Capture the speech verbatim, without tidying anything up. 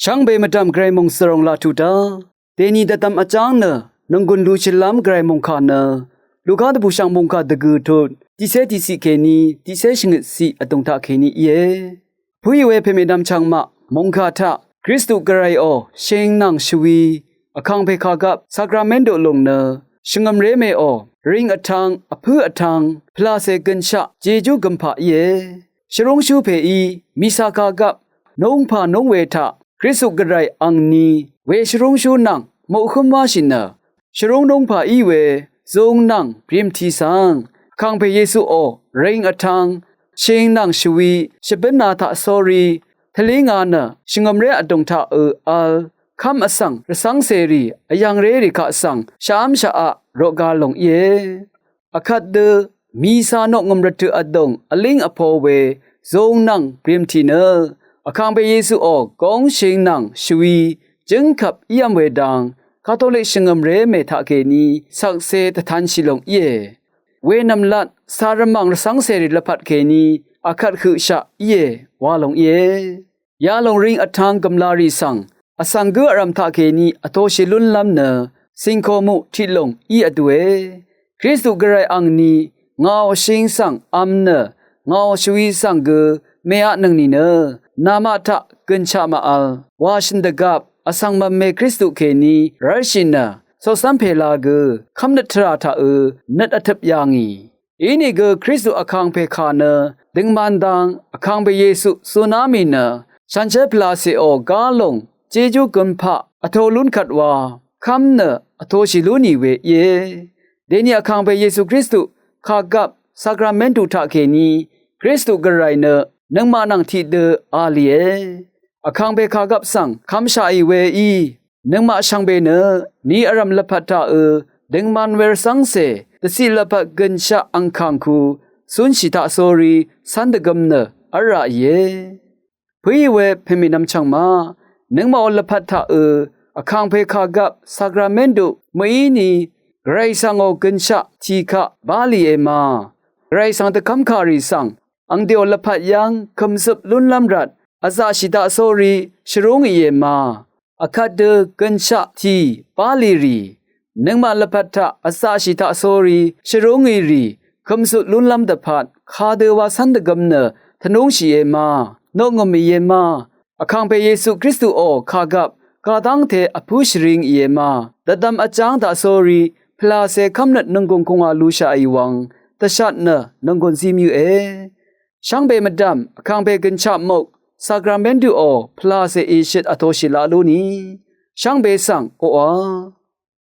Shvngbe mvdv̀m Gvray mòngsvròng laq tuq dá, dèni dvdvm vjáng nø nònggùn lushìlv́m Gvray mòngkà nø, Luka dvbùshv̀ng mòngkà dvgø̀ tut tiqcé tiqciq kèní tiqcé shvngøtciq vdùng taqkèní íe. Pø̀í we pèmènvm chvngmaq mòngkà taq, Kristu Gvrayò shing nvng shvwi, vkàngpè kàgvp sakramentu lùng nø, shvngø̀mré mèò, ring vtvng, vpǿ vtvng, pvlàcè gønshaq jejú gømpaq íe. Shvrúngshú pèí mìsa kàgvp núngpà núng we taq, Kristu Gvray angni we shvrúngshú nvng moqhǿm wáshì nø, shvrúng núngpà í we zūng nvng brìmtì svng, vkàngpè Yesuò ring vtvng, shing nvng shvwi, shvbǿna taq sórí, tvlínga nø shvngø̀mré vdùng taqø v̄l, kv́m vsvng rvcv́ngcèrì, vyv̀ngrérì kaq svng shv́mshaq roqga lòng íe. Vkvt dø mìsa noqngø̀m rvtøq vdùng vlíng vpo we zūng nvng brìmtì nø, vkàngpè Yesuò góng shing nvng shvwi jǿngkvp ív́m we dang, Katolik shvngø̀mré mè taqkèní shvkse dvtanshì lòng íe. Wenv̀mlat, cà rvmv̀ng rvcv́ngcèrì lvpat kèní vkvt høqshaq íe, wa lòng íe. Yalòng ring vtvng gø̀mlarì svng, vsvng gǿ vrv̀m taqkèní vtoshì lúnlv́m nø, cìngkòmuq tiqlùng í vdue. Kristu Gvray angni, ngàò shing svng v̄m nø, ngàò shvwi svng gø mèaqnøng nìnø, namaq taq gønshaq màvl, wa shø̀n dvgvp, vsvng mv̀mè Kristu kèní rv́lshì nø, coqcv́m pèla gø, kv́mnøt tvrà taqø, nøt vtøp yà ngì. Inìgø Kristu vkàngpè kà nø, døngman dang vkàngpè Yesu zuná mì nø, shànshér pvlacèò gá lòng jejú gømpaq vto lún kvt wa, kv́m nø vtoshì lú nì we íe. Dèni vkàngpè Yesu Kristu kàgvp sakramentu taqkèní, Kristu Gvray nø nøngmaq nvng tiqdø a lìe. Vkàngpè kàgvp svng kvmshaqì weí, nøngmaq shvngbe nø ni vrv̀m lvpat taqø, døngman we rvcv́ngcè, dvciq lvpat gønshaq angkàngku, cúnshì taqsórí, cv́n dvgøm nø v́lraqìe. Pø̀í we pèmènvm chv̀ngma, nøngmaqò lvpat taqø, vkàngpè kàgvp sakramentu mø̀íni, Gvray svngò gønshaq tì kaq bá lìe ma. Gvray svng dvkv́mkàrì svng, angdèò lvpat yv́ng kø̀mzøp lúnlv́m rvt, vzaqshì taqsórí, shvrúngìe ma. Vkvt dø gønshaq tì bá lì rì, nøngmaq lvpat taq vzaqshì taqsórí, shvrúngì rì, kø̀mzøp lúnlv́m dvpvt, kadø wa cv́n dvgøm nø, tvnúngshìe ma, noqngø̀mìe ma, vkàngpè Yesu Kristuò kàgvp, kadv́ngte vpǿ shvringìe ma, dvdvm vjáng taqsórí, pvlàcè kv́mnøt nònggùng kùngà lushaqì wvng, dvshat nø nònggùn zí mvyǿe. Shvngbe mvdv̀m, vkàngpè gønshaq muk, sakramentuò, pvlàcè èshøt vtoshì laq lú ni. Shvngbe svng, oqà.